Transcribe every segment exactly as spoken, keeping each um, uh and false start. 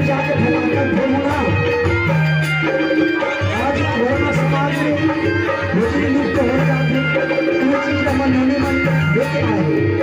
जाके फैलाकर फैलाना। आज कोरोना समाज में होती लुप्त हो जाती, ये चीज का मन होने मन लेके आए।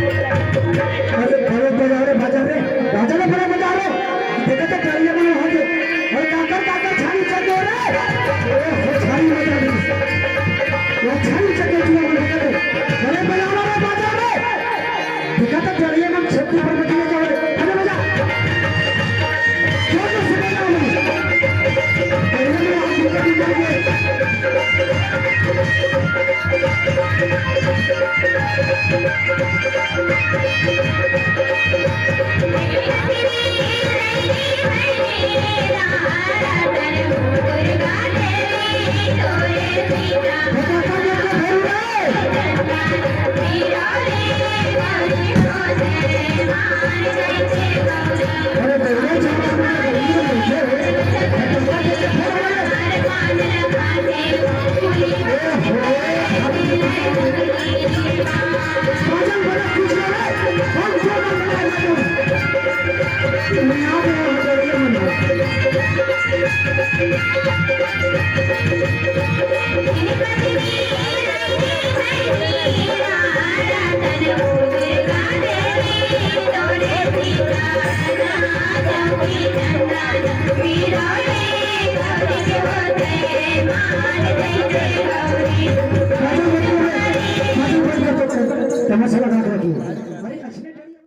अरे, बड़े बजा रे, बाजा रे, बाजा रे, बड़ा बजा रे। देखा तो गाड़ियाँ में वहाँ से, अरे, काकर, काकर, छानी चल दो रे। ओ, ओ, छानी बजा दे। वो छानी चल दे, तू लोग बजा दे। अरे, बजा रे, बाजा रे। देखा तो गाड़ियाँ में छत्ती पर बजा दे, अरे, बजा। जोर से बजा रे। अरे, बजा, बजा, बजा।